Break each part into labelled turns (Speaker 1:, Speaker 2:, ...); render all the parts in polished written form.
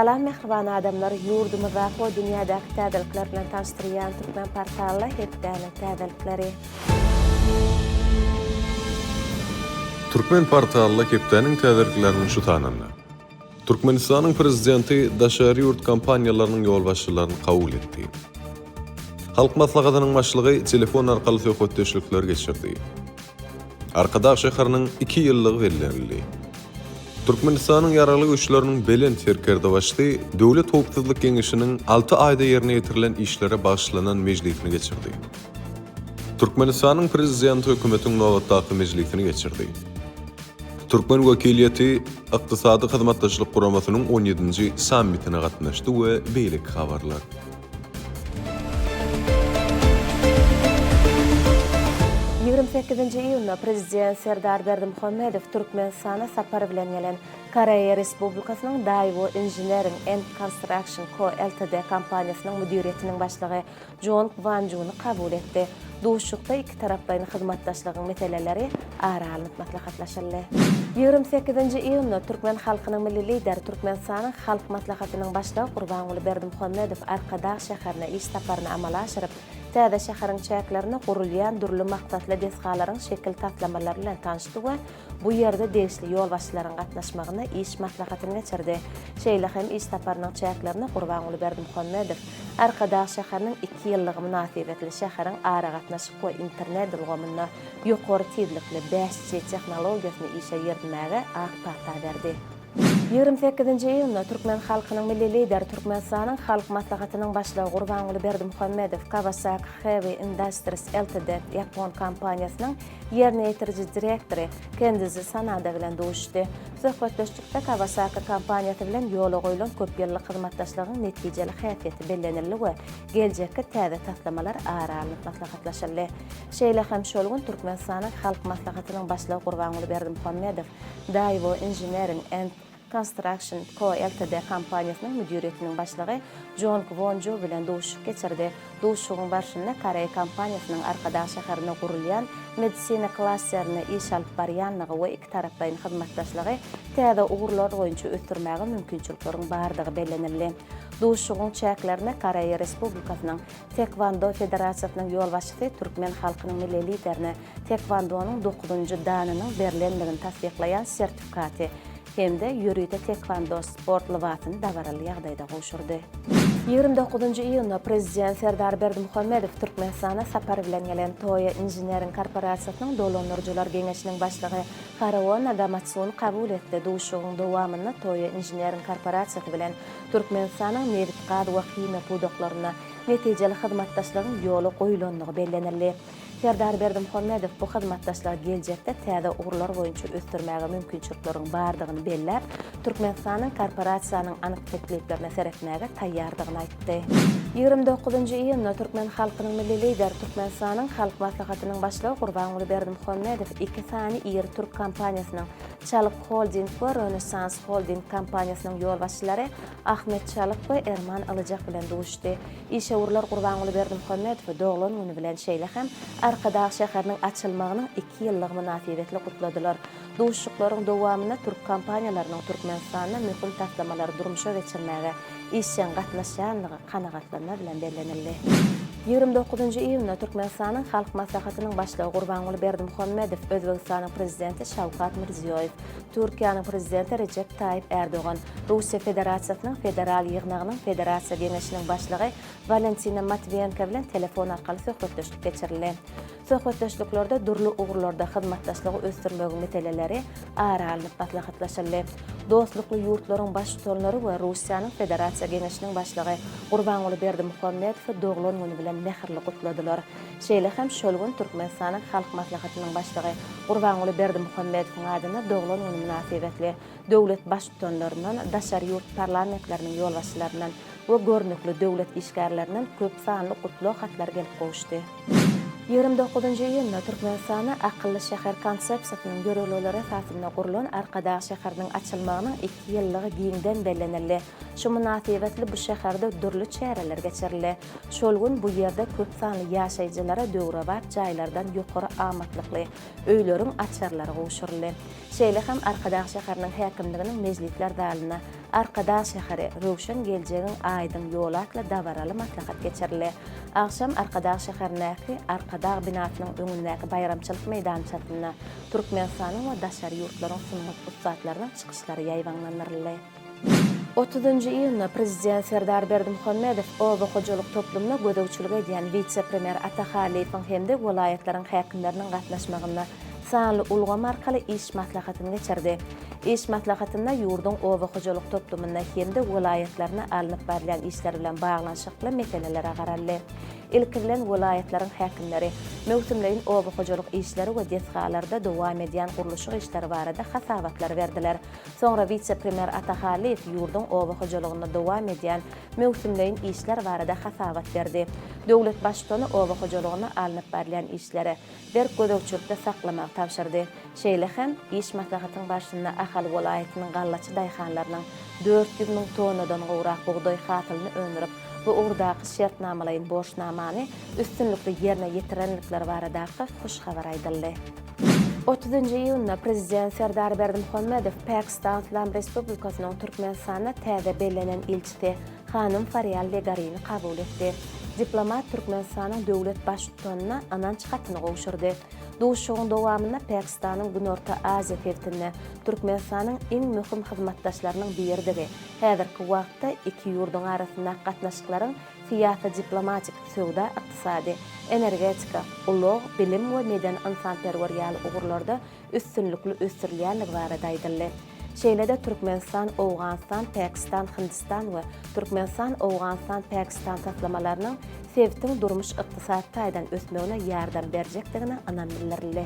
Speaker 1: Salam mähriban adamlar, ýurdumyzdaky we dünýädäki täzelikler bilen tanyşdyrýan Türkmen portally hepdäniň täzelikleri.
Speaker 2: Türkmen portally hepdäniň täzelikleriniň şu sanynda. Türkmenistanyň Prezidenti daşary ýurt kompaniýalarynyň ýolbaşçylaryny kabul etdi. Halk Maslahatynyň Başlygy telefon arkaly söhbetdeşlikler geçirdi. Arkadag şäheriniň iki ýyllygy bellenildi. Türkmenistanyň Ýaragly Güýçleriniň Belent Serkerdebaşysy Döwlet howpsuzlyk geňeşiniň alty aýda ýerine ýetirilen işlere bagyşlanan mejlisini geçirdi. Türkmenistanyň Prezidenti Hökümetiň nobatdaky mejlisini geçirdi. Türkmen wekiliýeti Ykdysady Hyzmatdaşlyk Guramasynyň on ýedinji sammitine gatnaşdy we beýleki habarlar.
Speaker 1: 28-nji iýunda Prezident Serdar Berdimuhamedow Türkmenistana sapar bilen gelen Koreýa Respublikasynyň Daewoo Engineering and Construction Co. Ltd. Kompaniýasynyň müdiriýetiniň başlygy Jong Wan Juny kabul etdi. Duşuşykda ikitaraplaýyn hyzmatdaşlygyň meseleleri ara alnyp maslahatlaşyldy. 28-nji iýunda türkmen halkynyň Milli Lideri, Türkmenistanyň Halk Maslahatynyň Başlygy Gurbanguly Berdimuhamedow Arkadag şäherine iş saparyny amala aşyryp, täze şäheriň çäklerinde gurulýan dürli maksatly desgalaryň şekil taslamalary bilen tanyşdy we bu ýerde degişli ýolbaşçylaryň gatnaşmagynda iş maslahatyny geçirdi. Şeýle hem iş saparynyň çäklerinde Gurbanguly Berdimuhamedow Arkadag şäheriniň iki ýyllygy mynasybetli şäheriň aragatnaşyk we internet ulgamynda ýokary tizlikli 5G tehnologiýasyny işe girizmäge ak pata berdi. 28-nji iýunda türkmen halkynyň Milli Lideri, Türkmenistanyň Halk Maslahatynyň Başlygy Gurbanguly Berdimuhamedow Kawasaki Heavy Industries Ltd ýapon kompaniýasynyň ýerine ýetiriji direktory Kendzi Sanada bilen duşuşdy. Söhbetdeşlikde Kawasaki kompaniýasy bilen ýola goýlan köp ýyllyk hyzmatdaşlygyň netijeli häsiýeti bellenildi we geljekki täze taslamalar ara alnyp maslahatlaşyldy. Şeýle hem şol gün Türkmenistanyň Halk Maslahatynyň Başlygy Gurbanguly Berdimuhamedow Daewoo Engineering and Construction Co. Ltd. Kompaniýasynyň müdiriýetiniň başlygy Jong Won Ju bilen duşuşyk geçirdi. Duşuşygyň barşynda koreý kompaniýasynyň Arkadag şäherinde gurulýan medisina klasterinde iş alyp barýandygy we ikitaraplaýyn hyzmatdaşlygy täze ugurlar boýunça ösdürmäge mümkinçilikleriň bardygy bellenildi. Duşuşygyň çäklerinde Koreýa Respublikasynyň Taekwondo federasiýasynyň ýolbaşçysy türkmen halkynyň Milli Liderine taekwondonyň dokuzynjy danynyň berlendigini tassyklaýan sertifikaty hem-de ýörite taekwondo sport lybasyny dabaraly ýagdaýda gowşurdy. 29-njy iýunda Prezident Serdar Berdimuhamedow Türkmenistana sapar bilen gelen Toyo inžinering korporasiýasynyň dolandyryjylar geňeşiniň başlygy Harao Nagamatsuny kabul etdi. Duşuşygyň dowamynda Toyo inžinering korporasiýasy bilen Türkmenistanyň nebit-gaz we himiýa pudaklarynda netijeli hyzmatdaşlygyň ýola goýulandygy bellenildi. Serdar Berdimuhamedow bu hyzmatdaşlygy geljekde täze ugurlar boýunça ösdürmäge mümkinçilikleriň bardygyny belläp, Türkmenistanyň korporasiýanyň anyk tekliplerine seretmäge taýýardygyny aýtdy. 29-njy iýunda türkmen halkynyň Milli Lideri, Türkmenistanyň Halk Maslahatynyň Başlygy Gurbanguly Berdimuhamedow iki sany iri türk kompaniýasynyň, Çalyk Holding we Rönesans Holding kompaniýasynyň ýolbaşçylary Ahmet Çalyk we Erman Ylyjak bilen duşuşdy. Işewürler Gurbanguly Berdimuhamedowy doglan güni bilen, şeýle hem Arkadag şäheriniň açylmagynyň iki ýyllygy mynasybetli gutladylar. Duşuşyklaryň dowamynda türk kompaniýalarynyň Türkmenistanda möhüm taslamalary durmuşa geçirmäge işjeň gatnaşýandygy kanagatlanma bilen bellenildi. 29-njy iýunda Türkmenistanyň Halk Maslahatynyň Başlygy Gurbanguly Berdimuhamedow, Özbegistanyň Prezidenti Şawkat Mirziýoýew, Türkiýäniň Prezidenti Rejep Taýyp Ärdogan, Russiýa Federasiýasynyň Federal Ýygnagynyň Federasiýa Geňeşiniň Başlygy Walentina Matwiýenko bilen telefon arkaly söhbetdeşlik geçirildi. Söhbetdeşliklerde dürli ugurlarda hyzmatdaşlygy ösdürmegiň meseleleri ara alnyp maslahatlaşyldy. Dostlukly ýurtlaryň Baştutanlary we Russiýanyň Federasiýa Geňeşiniň Başlygy Gurbanguly Berdimuhamedowy doglan güni bilen mähirli gutladylar. Şeýle hem şol gün Türkmenistanyň Halk Maslahatynyň Başlygy Gurbanguly Berdimuhamedowyň adyna doglan güni mynasybetli döwlet Baştutanlaryndan, daşary ýurt parlamentleriniň ýolbaşçylaryndan we görnükli döwlet işgärlerinden köp sanly gutlag hatlary gelip gowuşdy. 29-njy iýunda Türkmenistanda akylly şäher konsepsiýasynyň ýörelgeleri esasynda gurlan Arkadag şäheriniň açylmagynyň iki ýyllygy giňden bellenildi. Şu mynasybetli bu şäherde dürli çäreler geçirildi. Şol gün bu ýerde köp sanly ýaşaýjylara döwrebap jaýlardan ýokary amatlykly öýleriň açarlary gowşuryldy. Şeýle hem Arkadag şäheriniň häkimliginiň mejlisler zalynda. Arkadag şäheri, röwşen geljegiň aýdyň ýoly atly dabaraly maslahat geçirildi. Agşam Arkadag şäherindäki Arkadag binasynyň öňündäki baýramçylyk meýdançasynda Türkmenistanyň we daşary ýurtlaryň sungat ussatlarynyň çykyşlary ýaýbaňlandyryldy. Otuzynjy iýunda Prezident Serdar Berdimuhamedow oba hojalyk toplumyna gözegçilik edýän wise-premýer Ata Hallyýewiň hem-de welaýatlaryň häkimleriniň gatnaşmagynda sanly ulgam arkaly iş maslahatyny geçirdi. Iş maslahatynda ýurduň oba hojalyk toplumynda hem-de welaýatlarynda alnyp barylýan işler bilen baglanyşykly meselelere garaldy. Ilki bilen welaýatlaryň häkimleri möwsümleýin oba hojalyk işleri we desgalarda dowam edýän gurluşyk işleri barada hasabatlary berdiler. Soňra wise-premýer Ata Hallyýew ýurduň oba hojalygynda dowam edýän möwsümleýin işler barada hasabat berdi. Döwlet Baştutany oba hojalygynda alnyp barylýan işlere berk gözegçilikde saklamagy tabşyrdy. Şeýle hem, iş maslahatyň barşynda Ahal welaýatynyň gallaçy daýhanlarynyň 400 müň tonnadan gowrak bugdaý hasylyny öndürip, bu ugurdaky şertnamalaýyn borçnamany üstünlikli ýerine ýetirenlikleri baradaky hoş habar aýdyldy. Otuzynjy iýunda Prezident Serdar Berdimuhamedow Pakistan Yslam Respublikasynyň Türkmenistanda täze bellenen ilçisi hanym Farial Legarini kabul etdi. Diplomat Türkmenistanyň döwlet Baştutanyna ynanç hatyny gowşurdy. Duşuşygyň dowamynda Pakistanyň Günorta Aziýa sebitinde Türkmenistanyň iň möhüm hyzmatdaşlarynyň biridigi, häzirki wagtda iki ýurduň arasyndaky gatnaşyklaryň syýasy-diplomatik, söwda-ykdysady, energetika, ulag, bilim we medeni-ynsanperwer ýaly ugurlarda üstünlikli ösdürilýändigi barada aýdyldy. Şeýle-de Türkmenistan, Owganystan, Pakistan, Hindistan we Türkmenistan, Owganystan, Pakistan taslamalarynyň sebitiň durmuş-ykdysady taýdan ösmegine ýardam berjekdigine ynam bildirildi.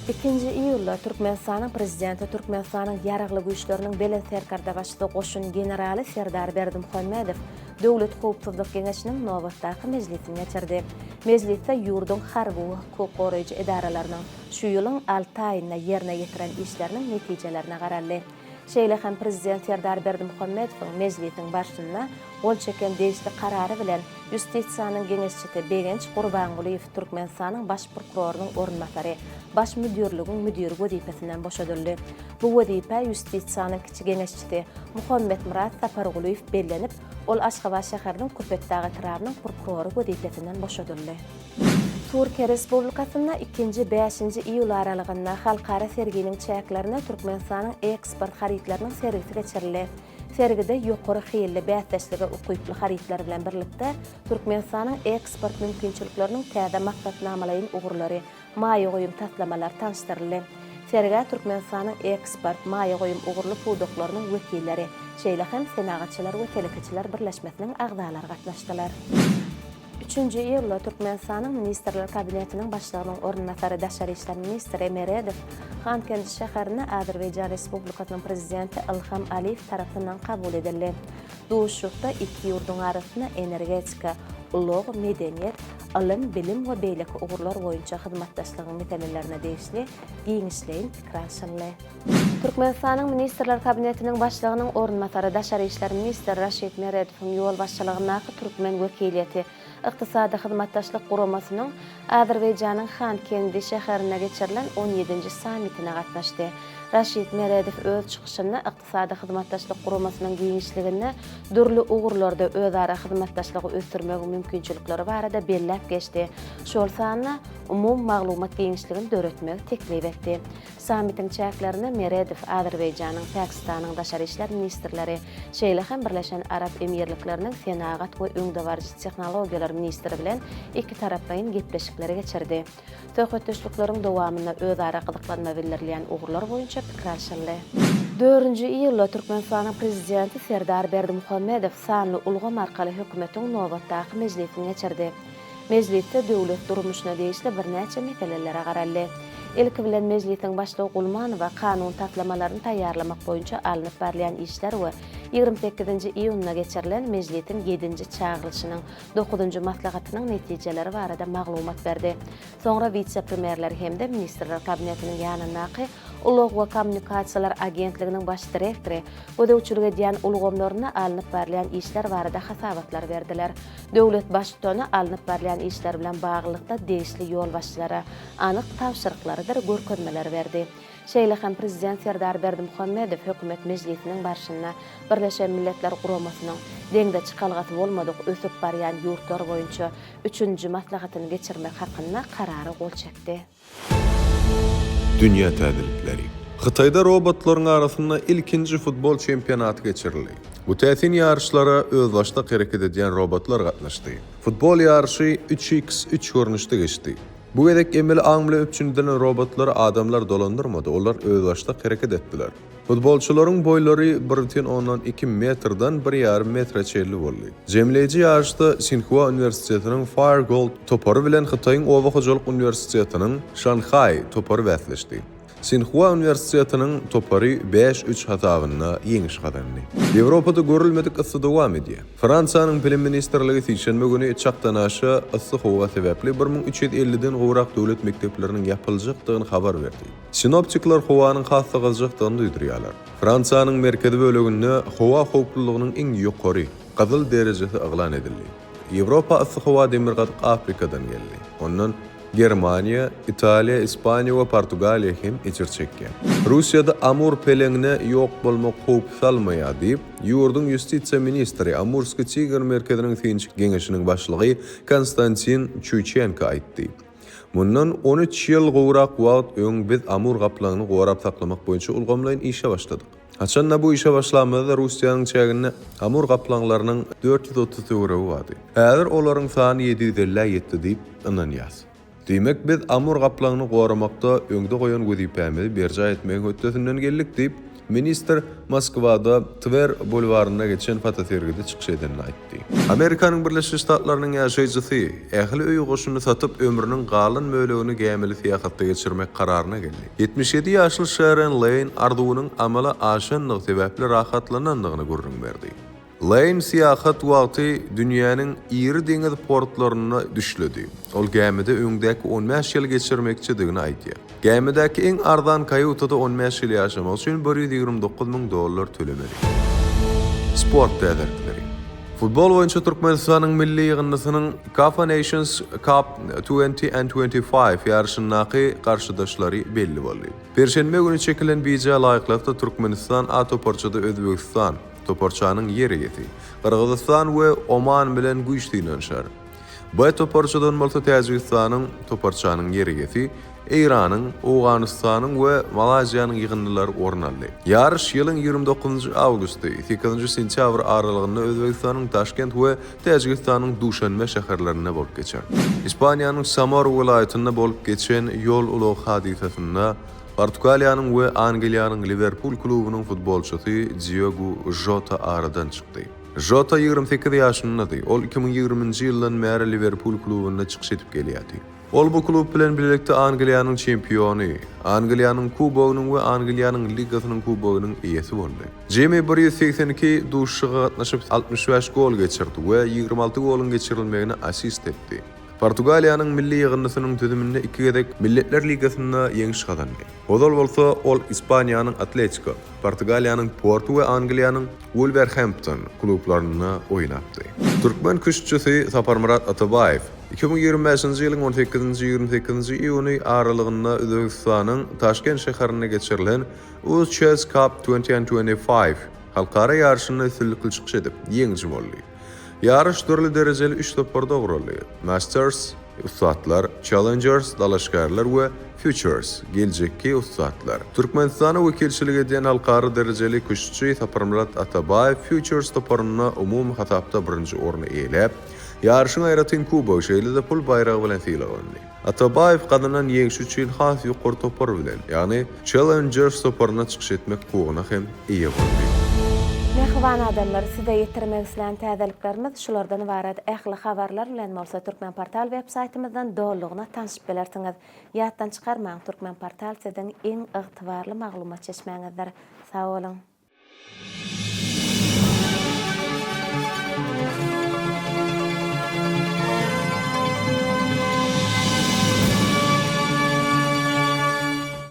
Speaker 1: Ikinji iýulda Türkmenistanyň Prezidenti Türkmenistanyň Ýaragly Güýçleriniň Belent Serkerdebaşysy goşun generaly Serdar Berdimuhamedow Döwlet howpsuzlyk geňeşiniň nobatdaky mejlisini geçirdi. Mejlisde ýurduň harby we hukuk goraýjy edaralarynyň şu ýylyň alty aýynda ýerine ýetiren işleriniň netijelerine garaldy. Şeýle hem Prezident Serdar Berdimuhamedowyň mejlisiň barşynda gol çeken degişli Karary bilen Ýustisiýanyň geňeşçisi Begenç Gurbangulyýew Türkmenistanyň Baş prokurorynyň orunbasary, Baş müdirligiň müdiri wezipesinden boşadyldy. Bu wezipä Ýustisiýanyň kiçi geňeşçisi Muhammetmyrat Sapargulyýew bellenip, ol Aşgabat şäheriniň Köpetdag etrabynyň prokurory wezipesinden boşadyldy. Türkiýe Respublikasynda ikinji, bäşinji iýul aralygynda halkara serginiň çäklerinde Türkmenistanyň eksport harytlarynyň sergisi geçirildi. Sergide ýokary hilli, bäsdeşlige ukyply harytlar bilen birlikde, Türkmenistanyň eksport mümkinçilikleriniň täze maksatnamalaýyn ugurlary, maýa goýum taslamalary tanyşdyryldy. Sergä Türkmenistanyň eksport, maýa goýum ugurly pudaklarynyň wekilleri, şeýle hem Senagatçylar we telekeçiler birleşmesiniň agzalary gatnaşdylar. Üçünji iýulda Türkmenistanyň Ministrler Kabinetiniň Başlygynyň orunbasary, daşary işler ministri Meredow Hankendi şäherinde Azerbaýjan Respublikasynyň Prezidenti Ilham Aliýew tarapyndan kabul edildi. Duşuşykda iki ýurduň arasynda energetika, ulag, medeniýet, ylym, bilim we beýleki ugurlar boýunça hyzmatdaşlygyň meselelerine degişli giňişleýin pikir alşyldy. Türkmenistanyň Ministrler Kabinetiniň Başlygynyň orunbasary, daşary işler ministri Raşid Meredowyň ýolbaşçylygyndaky türkmen wekiliýeti Ykdysady Hyzmatdaşlyk Guramasynyň Azerbaýjanyň Hankendi şäherinde geçirilen on ýedinji sammitine gatnaşdy. Raşid Meredow öz çykyşynda Ykdysady Hyzmatdaşlyk Guramasynyň giňişliginde dürli ugurlarda özara hyzmatdaşlygy ösdürmegiň mümkinçilikleri barada belläp geçdi, şol sanda umumy maglumat giňişligini döretmegi teklip etdi. Sammitiň çäklerinde Meredow Azerbaýjanyň, Pakistanyň daşary işler ministrleri, şeýle hem Birleşen Arap Emirlikleriniň senagat we öňdebaryjy tehnologiýalar ministri bilen ikitaraplaýyn gepleşikleri geçirdi. Söhbetdeşlikleriň dowamynda özara gyzyklanma bildirilýän ugurlar boýunça pikir alşyldy. Dördünji iýulda Türkmenistanyň Prezidenti Serdar Berdimuhamedow sanly ulgam arkaly Hökümetiň nobatdaky mejlisini geçirdi. Mejlisde döwlet durmuşyna degişli birnäçe meselelere garaldy. Ilki bilen Mejlisiň Başlygy Gulmanowa kanun taslamalaryny taýýarlamak boýunça alnyp barylýan işler we 28-nji iýunda geçirilen Mejlisiň ýedinji çagyrylyşynyň dokuzynjy maslahatynyň netijeleri barada maglumat berdi. Soňra wise-premýerler hem-de Ministrler Kabinetiniň ýanyndaky Ulag we kommunikasiýalar agentliginiň baş direktory gözegçilik edýän ulgamlarynda alnyp barylýan işler barada hasabatlar berdiler. Döwlet Baştutany alnyp barylýan işler bilen baglylykda degişli ýolbaşçylara anyk tabşyryklarydyr görkezmeleri berdi. Şeýle hem Prezident Serdar Berdimuhamedow Hökümet mejlisiniň barşynda Birleşen Milletler Guramasynyň Deňze çykalgasy bolmadyk ösüp barýan ýurtlar boýunça üçünji maslahatyny geçirmek hakynda Karara gol çekdi.
Speaker 2: Dünýä täzelikleri. Hytaýda robotlaryň arasynda ilkinji futbol çempionaty geçirildi. Bu täsin ýaryşlara özbaşdak hereket edýän robotlar gatnaşdy. Futbol ýaryşy üç x üç görnüşde geçdi. Bu gezek emeli aň bilen üpjün edilen robotlary adamlar dolandyrmady, olar özbaşdak hereket etdiler. Futbolçylaryň boýlary bir bütin ondan iki metrden bir ýarym metre çenli boldy. Jemleýji ýaryşda Sinhua uniwersitetiniň Fire Gold topary bilen Hytaýyň Oba hojalyk uniwersitetiniň Şanhaý topary bäsleşdi. Sinhua uniwersitetiniň topary bäş, üç hasabynda ýeňiş gazandy. Ýewropada görülmedik yssy dowam edýär. Fransiýanyň Bilim ministrligi sişenbe güni çakdanaşa yssy howa sebäpli 1350-den gowrak döwlet mekdepleriniň ýapyljakdygyny habar berdi. Sinoptikler howanyň has-da gyzjakdygyny duýdurýarlar. Fransiýanyň merkezi böleginde howa howplulygynyň iň ýokary, gyzyl derejesi yglan edildi. Ýewropa yssy howa Demirgazyk Afrikadan geldi. Ondan Germaniýa, Italiýa, Ispaniýa we Portugaliýa hem ejir çekýär. Russiýada Amur peleňine ýok bolmak howp salmaýar diýip, ýurduň ýustisiýa ministri, Amurskiý tigr merkeziniň synçy geňeşiniň başlygy Konstantin Çuýçenko aýtdy. Mundan 13 ýyl gowrak wagt öň biz Amur gaplaňyny gorap saklamak boýunça ulgamlaýyn işe başladyk. Haçan-da bu işe başlamyzda Russiýanyň çäginde Amur gaplaňlarynyň 430 töweregi bardy. Häzir olaryň sany 750-ä ýetdi diýip ynanýas. Diýmek, biz Amur gaplaňyny goramakda öňde goýan wezipämizi berjaý etmegiň hötdesinden geldik diýip, ministr Moskwada Twer bulwarynda geçen fotosergide çykyş edende aýtdy. Amerikanyň Birleşen Ştatlarynyň ýaşaýjysy ähli öý goşuny satyp, ömrüniň galan bölegini gämili syýahatda geçirmek kararyna geldi. 77 ýaşly Şeren Leýn arzuwynyň amala aşandygy sebäpli rahatlanandygyny gürrüň berdi. Leýn syýahat wagty dünýäniň iri deňiz portlarynda düşledi. Ol gämide öňdäki on bäş ýyl geçirmekçidigini aýdýar. Gämidäki iň arzan kaýutada on bäş ýyl ýaşamak üçin bir 129 müň dollar tölemeli. Sport täzelikleri. Futbol boýunça Türkmenistanyň milli ýygyndysynyň CAFA Nations Cup twenty and twenty five ýaryşyndaky garşydaşlary belli boldy. Penşenbe güni çekilen bijä laýyklykda Türkmenistan A toparçada Özbegistan, Toparçanyň ýer eýesi, Gyrgyzystan we Oman bilen güýç synanyşar. B toparçadan bolsa Täjigistanyň, toparçanyň ýer eýesi, Eýranyň, Owganystanyň we Malaýziýanyň ýygyndylary orun aldy. Ýaryş ýylyň 29-njy awgusty, sekizinji sentýabr aralygynda Özbegistanyň Daşkent we Täjigistanyň Duşanbe şäherlerinde bolup geçer. Ispaniýanyň Samora welaýatynda bolup geçen ýol-ulag hadysasynda Portugaliýanyň we Angliýanyň Liwerpul klubunyň futbolçysy Diogu Žota aradan çykdy. Žota 28 ýaşyndady, ol 2020-nji ýyldan bäri Liwerpul klubunda çykyş edip gelýärdi. Ol bu klub bilen bilelikde Angliýanyň çempiony, Angliýanyň Kubogynyň we Angliýanyň Ligasynyň kubogynyň eýesi boldy. Jemi 182 duşuşyga gatnaşyp, 65 gol geçirdi we 26 goluň geçirilmegine asist etdi. Portugaliýanyň milli ýygyndysynyň düzüminde iki gezek Milletler Ligasynda ýeňiş gazandy. Ozal bolsa ol Ispaniýanyň Atletiko, Portugaliýanyň Portu we Angliýanyň Wulwerhempton klublarynda oýnapdy. Türkmen küştçüsi Saparmyrat Atabaýew 2025-nji ýylyň on sekizinji, 28-nji iýuny aralygynda Özbegistanyň Taşkent şäherinde geçirilen UzChess Cup twenty and twenty five halkara ýaryşynda üstünlikli çykyş edip, ýeňiji boldy. Ýaryş dürli derejeli üç toparda guraldy, Masters, ussatlar, Challengers, dalaşgärler we Futures, geljekki ussatlar. Türkmenistana wekilçilik edýän halkara derejeli küştçi Saparmyrat Atabaýew Futures toparynda umumy hasapda birinji orny eýeläp, ýaryşyň aýratyn kubogy, şeýle-de pul baýragy bilen sylaglandy. Atabaýew gazanan ýeňşi üçin has ýokary topar bilen, ýagny Challengers toparynda çykyş etmek hukugyna hem eýe boldy.
Speaker 1: Mähriban adamlar, size ýetirmek islän täzeliklerimiz şulardan ybarat. Ähli habarlar bilen bolsa Türkmenportal web saýtymyzdan dolulygyna tanşyp bilersiňiz. Ýatdan çykarmaň, Türkmenportal siziň iň ygtybarly maglumat çeşmäňizdir. Sag boluň!